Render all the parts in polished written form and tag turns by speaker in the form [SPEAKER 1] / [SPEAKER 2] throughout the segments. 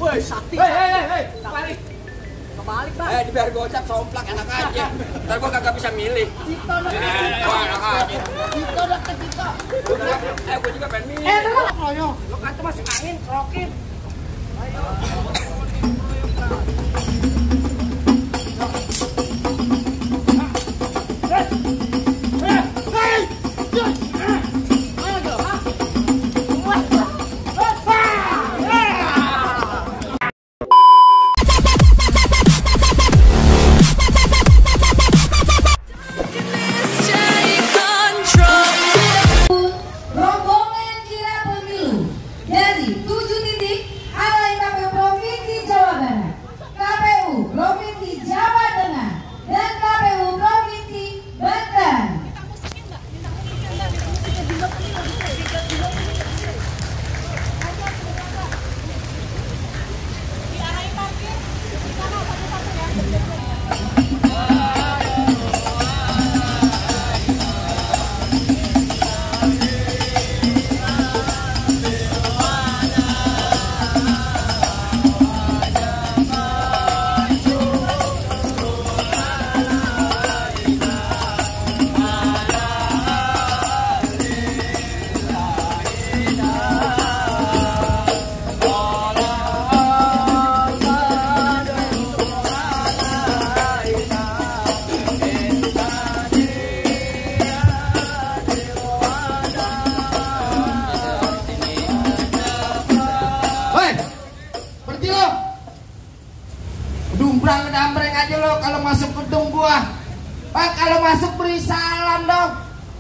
[SPEAKER 1] Woi, sakti.
[SPEAKER 2] Hei, balik.
[SPEAKER 1] Kebalik, Bang.
[SPEAKER 2] Dibiar gocap somplak enak aja. Ntar gua kagak bisa milih.
[SPEAKER 1] Cito deket Cito.
[SPEAKER 2] Enak aja.
[SPEAKER 1] Cito deket Cito.
[SPEAKER 2] Gua juga pengen milih.
[SPEAKER 1] Terus loyo.
[SPEAKER 2] Lu kan tuh masuk angin, kerokin. Ayo.
[SPEAKER 3] Rombongan kirap pemilu dari 7 titik alai KPU Provinsi Jawa Barat, KPU Provinsi Jawa Tengah, dan KPU Provinsi Banten.
[SPEAKER 4] Dumbrang dambreng aja lo kalau masuk gedung gua. Bang, kalau masuk beri salam dong.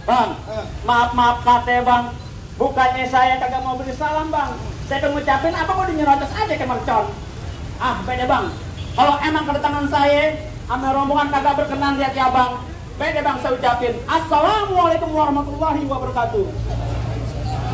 [SPEAKER 5] Bang, maaf kate bang. Bukannya saya kagak mau beri salam bang. Saya udah ngucapin apa kok dinyerocos aja ke mercon. Beda bang. Kalau emang kedatangan saya sama rombongan kagak berkenan lihat ya bang. Beda bang, saya ucapin Assalamualaikum warahmatullahi wabarakatuh.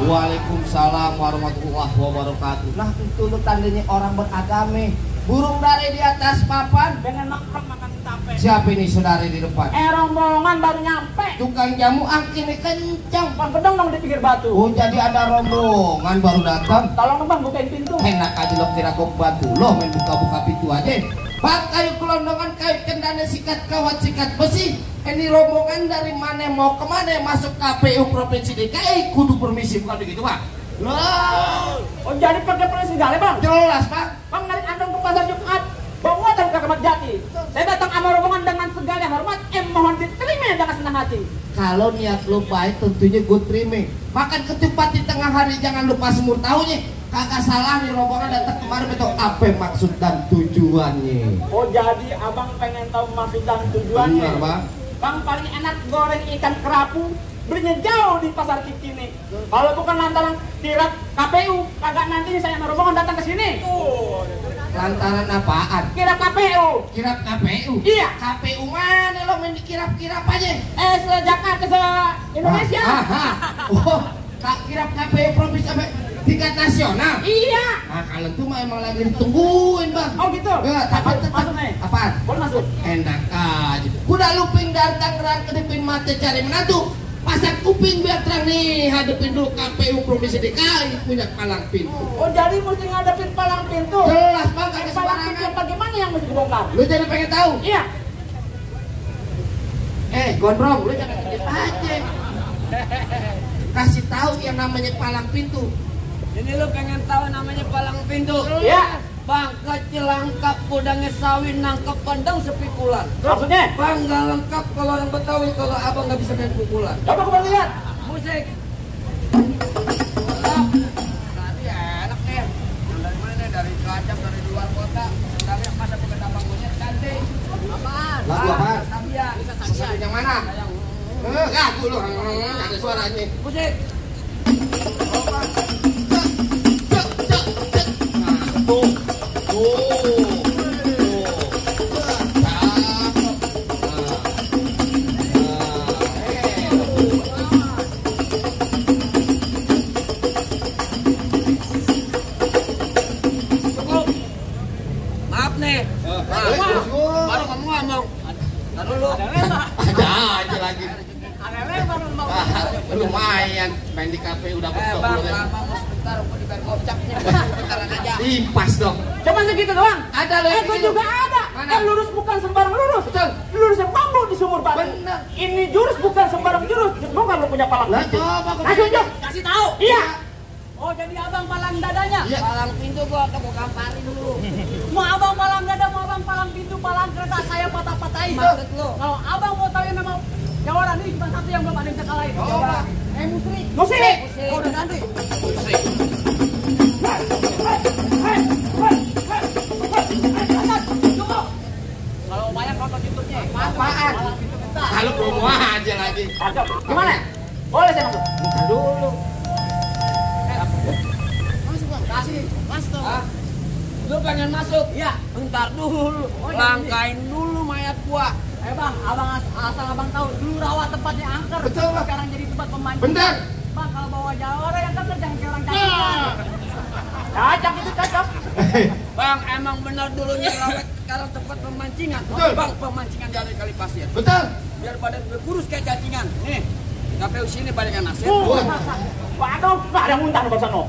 [SPEAKER 4] Waalaikumsalam warahmatullahi wabarakatuh. Nah itu lo tandanya orang beragama. Burung dari di atas papan.
[SPEAKER 5] Dengan makan tape.
[SPEAKER 4] Siapa ini saudari di depan?
[SPEAKER 5] Rombongan baru nyampe.
[SPEAKER 4] Tukang jamu angin kencang.
[SPEAKER 5] Bang pedang dong di pinggir batu.
[SPEAKER 4] Oh jadi ada rombongan baru datang.
[SPEAKER 5] Tolong bang bukain pintu.
[SPEAKER 4] Enak aja lo kira kok batu lo main buka-buka pintu aja. Bang kayu kelondongan kayu kendana sikat kawat sikat besi. Ini rombongan dari mana mau kemana masuk KPU Provinsi DKI kudu permisi bukan begitu bang? Loh.
[SPEAKER 5] Oh jadi pakai permisi segala bang?
[SPEAKER 4] Jelas bang.
[SPEAKER 5] Bang narik andong ke pasar Jumat. Bawa dan ke Kemat Jati. Saya datang sama rombongan dengan segala hormat. Mohon diterima dengan senang hati.
[SPEAKER 4] Kalau niat lo baik tentunya gue terima. Makan ketupat di tengah hari jangan lupa semur tahunya. Kagak salah nih rombongan datang kemarin betul apa maksud dan tujuannya.
[SPEAKER 5] Oh jadi abang pengen tahu maksud dan tujuannya.
[SPEAKER 4] Benar bang.
[SPEAKER 5] Bang paling enak goreng ikan kerapu. Belinya jauh di pasar Cikini. Kalau bukan lantaran kirap KPU, kagak nanti saya sama rombongan datang ke sini.
[SPEAKER 4] Lantaran apaan?
[SPEAKER 5] Kirap KPU.
[SPEAKER 4] Kirap KPU?
[SPEAKER 5] Iya.
[SPEAKER 4] KPU mana lo main di kirap-kirap aja?
[SPEAKER 5] Se-Jakarta, se-Indonesia.
[SPEAKER 4] Oh, kirap KPU provinsi sampai tingkat nasional?
[SPEAKER 5] Iya.
[SPEAKER 4] Nah kalau itu mah emang lagi ditungguin bang.
[SPEAKER 5] Oh gitu?
[SPEAKER 4] Ya, tapi tetap. Apaan?
[SPEAKER 5] Boleh masuk?
[SPEAKER 4] Enak aja. Kuda luping dari Tangerang kedepin mata cari menantu. Pasang kuping biar terang nih, hadepin dulu KPU Provinsi DKI punya palang pintu.
[SPEAKER 5] Oh jadi mesti ngadepin palang pintu?
[SPEAKER 4] Jelas bang, kagak
[SPEAKER 5] palang pintu
[SPEAKER 4] sembarangan.
[SPEAKER 5] bagaimana yang mesti dibongkar?
[SPEAKER 4] Lu jadi pengen tahu?
[SPEAKER 5] Iya.
[SPEAKER 4] Gondrong, lu jangan dikit aja. Kasih tahu yang namanya palang pintu.
[SPEAKER 2] Ini lu pengen tahu namanya palang pintu?
[SPEAKER 5] Iya.
[SPEAKER 2] Bang kecil lengkap kudangnya sawin nangkep pandang sepikulan.
[SPEAKER 5] Maksudnya?
[SPEAKER 2] Bang gak lengkap kalau orang Betawi kalau abang gak bisa main pukulan.
[SPEAKER 5] Coba kita lihat.
[SPEAKER 2] Musik. Tadi enak nih. Yang dari mana nih? Dari Cilacap, dari luar kota. Dari yang pada bukan abang monyet cantik. Apaan?
[SPEAKER 4] Lagu apaan?
[SPEAKER 2] Sabia.
[SPEAKER 4] Sabia yang mana? Lagu lu, ada suaranya.
[SPEAKER 2] Musik. Maaf nih. Baru ngomong. Tahan dulu.
[SPEAKER 4] Ada aja lagi. Lumayan main di kafe udah betul.
[SPEAKER 2] Bang, lama mau sebentar, aku di gocapnya. Bentaran aja.
[SPEAKER 4] Impas dong.
[SPEAKER 5] Cuma segitu doang.
[SPEAKER 4] Ada lagi
[SPEAKER 5] Ego
[SPEAKER 4] gitu.
[SPEAKER 5] juga ada.
[SPEAKER 4] Mana?
[SPEAKER 5] Kan lurus bukan sembarang lurus.
[SPEAKER 4] Betul.
[SPEAKER 5] Lurus yang bambu di sumur batu.
[SPEAKER 4] Bener.
[SPEAKER 5] Ini jurus bukan sembarang jurus. Mau kan lu punya palang
[SPEAKER 4] Lah
[SPEAKER 5] pintu?
[SPEAKER 4] coba kau
[SPEAKER 5] Ayo, Jo.
[SPEAKER 1] Kasih tahu.
[SPEAKER 5] Iya.
[SPEAKER 1] Oh, jadi abang palang dadanya.
[SPEAKER 4] Iya.
[SPEAKER 2] Palang pintu gua gamparin dulu.
[SPEAKER 1] Mau abang palang dada, mau abang palang pintu, palang kereta, saya patah-patahin.
[SPEAKER 2] Maksud lu?
[SPEAKER 1] Kalau abang mau tahu yang nama Jawaran ini cuma satu yang belum ada yang bisa kalahin.
[SPEAKER 2] Coba.
[SPEAKER 1] Musri.
[SPEAKER 5] Musik.
[SPEAKER 1] Oh, udah ganti. Kalau bayang nonton YouTube-nya.
[SPEAKER 2] Apaan?
[SPEAKER 4] Kalau promo aja lagi.
[SPEAKER 5] Cakep. Gimana? Boleh saya masuk?
[SPEAKER 4] Buka dulu.
[SPEAKER 1] Masuk bang. Kasih. Masuk dong.
[SPEAKER 2] Hah? Lu pengen masuk?
[SPEAKER 1] Iya.
[SPEAKER 2] Bentar dulu.
[SPEAKER 1] Oh, iya.
[SPEAKER 2] Langkain dulu mayat gua.
[SPEAKER 1] Bang, abang asal abang tahu dulu rawa tempatnya angker.
[SPEAKER 4] Betul, Bang.
[SPEAKER 1] Sekarang jadi tempat pemancing.
[SPEAKER 4] Bener.
[SPEAKER 1] Bang, kalau bawa Jawara yang angker jangan kayak orang cakep.
[SPEAKER 5] Cocok itu cocok.
[SPEAKER 2] Bang, emang benar dulunya rawat sekarang tempat pemancingan.
[SPEAKER 4] Betul.
[SPEAKER 2] Bang, pemancingan dari kali pasir.
[SPEAKER 4] Betul.
[SPEAKER 2] Biar badan gue kurus kayak cacingan. Nih, KPU sini banyak nasir.
[SPEAKER 5] Waduh, nggak ada muntah di sana.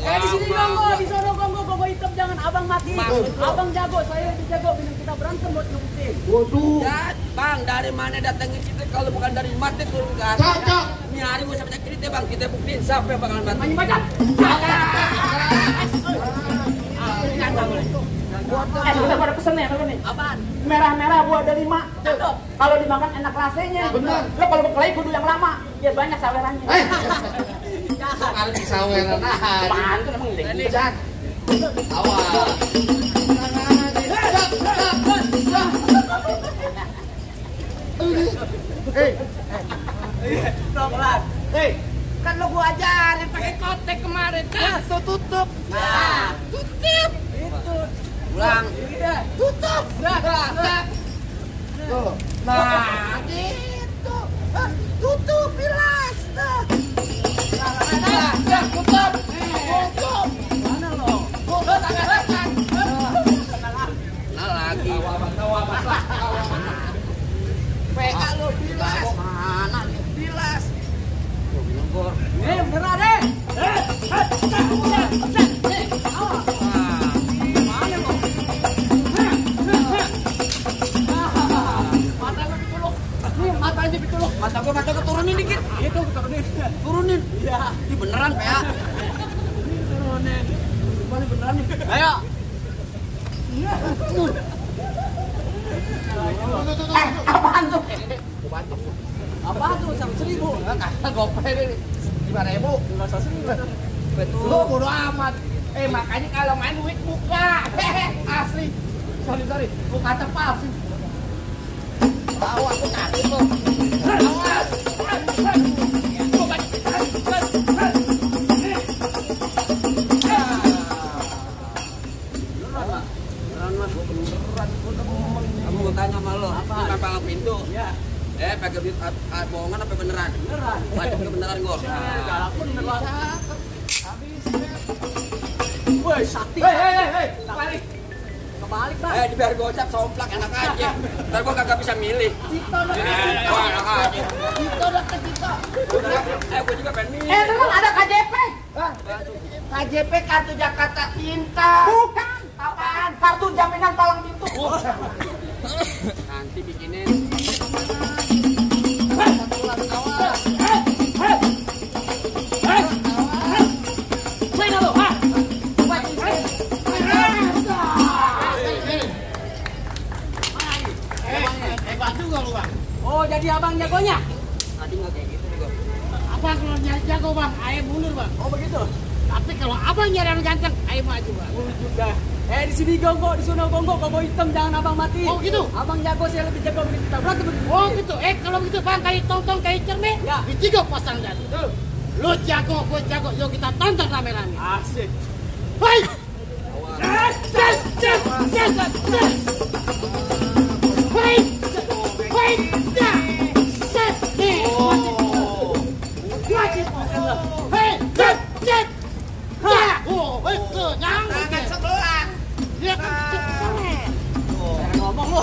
[SPEAKER 1] Di sini gonggo, di sono gonggo, gonggo hitam jangan abang mati.
[SPEAKER 2] Maksud lu?
[SPEAKER 1] Abang jago, saya lebih jago. Minum kita berantem buat ngebuktiin.
[SPEAKER 4] Waduh.
[SPEAKER 2] Ya, Bang, dari mana datangnya kita kalau bukan dari mati turun ke atas.
[SPEAKER 4] Cocok.
[SPEAKER 2] Ini hari gue sampai cerita Bang, kita buktiin siapa yang bakalan mati.
[SPEAKER 1] Main bacat.
[SPEAKER 5] Sebentar pada pesennya apa nih?
[SPEAKER 1] Apaan?
[SPEAKER 5] Merah-merah buah delima.
[SPEAKER 1] Cakep.
[SPEAKER 5] Kalau dimakan enak rasanya.
[SPEAKER 4] Benar.
[SPEAKER 5] Lo kalau berkelahi kudu yang lama. Biar banyak sawerannya.
[SPEAKER 4] Kalau di saweran aja.
[SPEAKER 5] Apaan tuh emang ini?
[SPEAKER 4] Cak. Awas.
[SPEAKER 1] Pelan.
[SPEAKER 2] Hei, kan lo gua ajarin pakai kotek kemarin. Tuh tutup.
[SPEAKER 1] Nah,
[SPEAKER 2] Tutup.
[SPEAKER 1] itu.
[SPEAKER 2] Ulang.
[SPEAKER 1] Iya.
[SPEAKER 2] Tutup.
[SPEAKER 1] Nah.
[SPEAKER 4] Tuh.
[SPEAKER 2] Nah, gitu. Tutup bilas. Tutup. Tutup.
[SPEAKER 1] Mana lo?
[SPEAKER 2] Nah lagi. PA lo bilas. Mana nih bilas?
[SPEAKER 1] Beneran deh.
[SPEAKER 2] Mata gua turunin dikit.
[SPEAKER 1] Itu turunin.
[SPEAKER 2] Turunin.
[SPEAKER 1] Iya.
[SPEAKER 2] Ini beneran PA.
[SPEAKER 1] Turunin. Gimana beneran nih?
[SPEAKER 2] Ayo.
[SPEAKER 5] Apaan tuh?
[SPEAKER 1] Apa tuh? 1.000.
[SPEAKER 4] Kata gopay deh. 5.000.
[SPEAKER 1] Enggak usah 1.000.
[SPEAKER 4] Betul. Lo bodo amat. Makanya kalau main duit buka. Asli. Sorry. Buka tepat sih.
[SPEAKER 2] Tahu aku takut lo.
[SPEAKER 4] Awas.
[SPEAKER 2] Kamu mau tanya sama lo, bukan palang pintu.
[SPEAKER 1] Iya.
[SPEAKER 2] Pakai duit bohongan apa beneran?
[SPEAKER 1] Beneran.
[SPEAKER 2] Baca kebenaran gua.
[SPEAKER 1] Galak pun bener banget. Woi, sakti.
[SPEAKER 4] Hei. Balik.
[SPEAKER 1] Kebalik, Bang.
[SPEAKER 2] Biar gocap somplak enak aja. Ntar gua kagak bisa milih.
[SPEAKER 1] Cito udah
[SPEAKER 2] Wah, enak aja.
[SPEAKER 1] Cito udah ke Cito.
[SPEAKER 2] Gua juga pengen milih.
[SPEAKER 5] Memang ada KJP.
[SPEAKER 4] KJP kartu Jakarta Pintar.
[SPEAKER 5] Bukan. Apaan? Kartu jaminan palang pintu.
[SPEAKER 2] Nanti bikinin.
[SPEAKER 5] Mana lo? Ah.
[SPEAKER 1] Hebat juga lu, Bang. Oh, jadi abang jagonya?
[SPEAKER 2] Tadi nggak kayak gitu gua.
[SPEAKER 1] Abang kalau nyari jago, Bang, ayah mundur, Bang. Oh, begitu. Tapi kalau abang nyari yang ganteng, ayah maju, Bang. Juga. Di sini gonggo, di sana gonggo hitam, jangan abang mati. Oh, gitu. Abang jago, saya lebih jago begitu. Kita berantem begitu. Oh, gitu. Kalau begitu, Bang, kayak tonton kayak cermin. Ya. Ditiga pasang jatuh. Tuh. Lu jago, gue jago. Yuk kita tonton rame-rame. Asik. Hai.
[SPEAKER 2] Tangan sebelah.
[SPEAKER 1] Dia kan ngomong lu.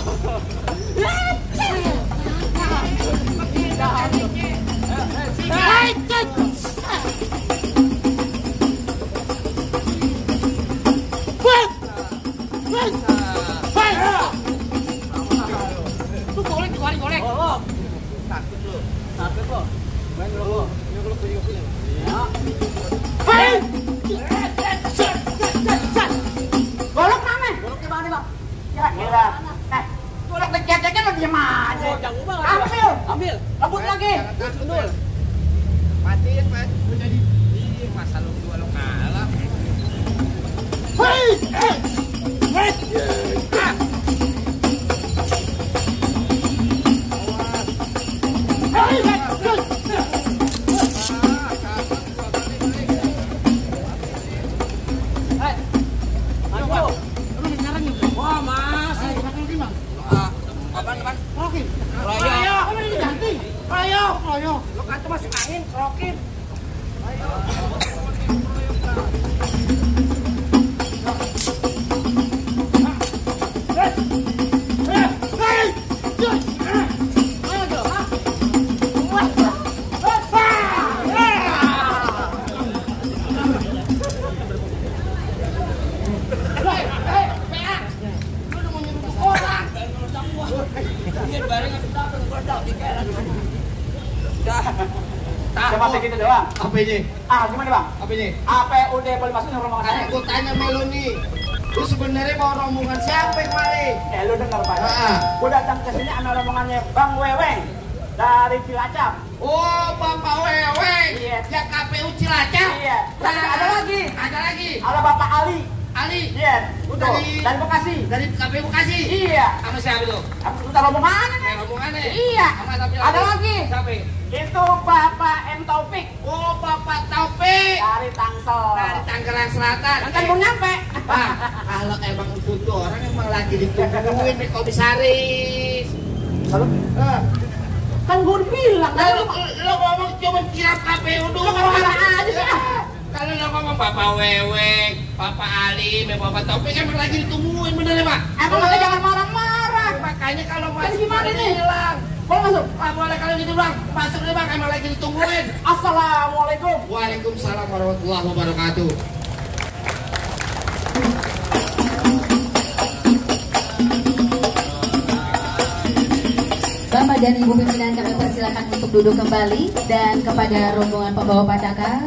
[SPEAKER 1] Tuh golek, golek.
[SPEAKER 2] Oh, sakit lu. Sakit lu. Main dulu. Ini kalau punya punya. Ya.
[SPEAKER 1] Hei!
[SPEAKER 5] Golok mana? Golok di mana, Bang? Kira-kira. Golok deket-deket lo diem aja.
[SPEAKER 1] Jangan ubah.
[SPEAKER 5] Ambil. Rebut lagi.
[SPEAKER 2] Betul. Matiin, Mas. Jadi masa lu dua lo kalah.
[SPEAKER 1] Hei! Wah, masih.
[SPEAKER 2] Apaan?
[SPEAKER 1] Rokin.
[SPEAKER 2] Royo.
[SPEAKER 1] Apa ini ganti? Royo.
[SPEAKER 2] Lo kan tuh masuk angin, kerokin.
[SPEAKER 5] Cuma segitu doang.
[SPEAKER 4] Apa ini?
[SPEAKER 5] Gimana, Bang?
[SPEAKER 4] Apa ini?
[SPEAKER 5] APUD boleh masuk rombongan saya?
[SPEAKER 4] Aku tanya melu nih. Lu sebenarnya mau rombongan siapa kemarin?
[SPEAKER 5] Lu dengar, Pak.
[SPEAKER 4] Ah.
[SPEAKER 5] Gua datang ke sini sama rombongannya Bang Weweng dari Cilacap.
[SPEAKER 4] Oh, Bapak Weweng.
[SPEAKER 5] Iya.
[SPEAKER 4] Ya KPU Cilacap.
[SPEAKER 5] Iya. Tapi ada lagi.
[SPEAKER 4] Ada lagi.
[SPEAKER 5] Ada Bapak Ali.
[SPEAKER 4] Ali.
[SPEAKER 5] Iya. Udah.
[SPEAKER 4] Dari-
[SPEAKER 5] Dari Bekasi.
[SPEAKER 4] Dari KPU Bekasi.
[SPEAKER 5] Iya.
[SPEAKER 4] Sama siapa itu?
[SPEAKER 5] Kita rombongannya nih.
[SPEAKER 4] Rombongannya.
[SPEAKER 5] Iya.
[SPEAKER 4] Sama tapi
[SPEAKER 5] Ada lagi.
[SPEAKER 4] Siapa?
[SPEAKER 5] Itu Bapak M Taufik
[SPEAKER 4] Oh, Bapak Taufik.
[SPEAKER 5] dari Tangsel.
[SPEAKER 4] Dari Tangerang Selatan.
[SPEAKER 5] Kan belum nyampe.
[SPEAKER 4] Bang, kalau emang itu orang emang lagi ditungguin nih komisaris.
[SPEAKER 5] Lalu? Kan gue bilang.
[SPEAKER 4] Lo ngomong cuma kirap KPU dulu.
[SPEAKER 5] Lo ngomong aja sih.
[SPEAKER 4] Kalau lo ngomong Bapak Weweng, Bapak Ali, Bapak Taufik emang lagi ditungguin, bener ya Pak?
[SPEAKER 5] Emang lo jangan marah-marah.
[SPEAKER 4] Makanya kalau
[SPEAKER 5] Jadi
[SPEAKER 4] masuk
[SPEAKER 5] gimana nih?
[SPEAKER 4] hilang.
[SPEAKER 5] Boleh masuk?
[SPEAKER 4] Boleh kalau gitu Bang, masuk deh Bang, emang lagi ditungguin.
[SPEAKER 5] Assalamualaikum.
[SPEAKER 4] Waalaikumsalam warahmatullahi wabarakatuh.
[SPEAKER 3] Bapak dan Ibu pimpinan kami persilakan untuk duduk kembali, dan kepada rombongan pembawa pacaka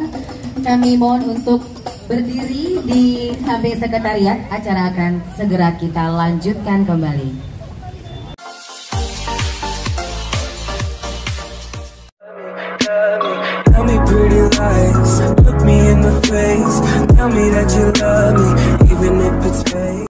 [SPEAKER 3] kami mohon untuk berdiri di samping sekretariat. Acara akan segera kita lanjutkan kembali.
[SPEAKER 6] Tell me pretty lies, look me in the face. Tell me that you love me,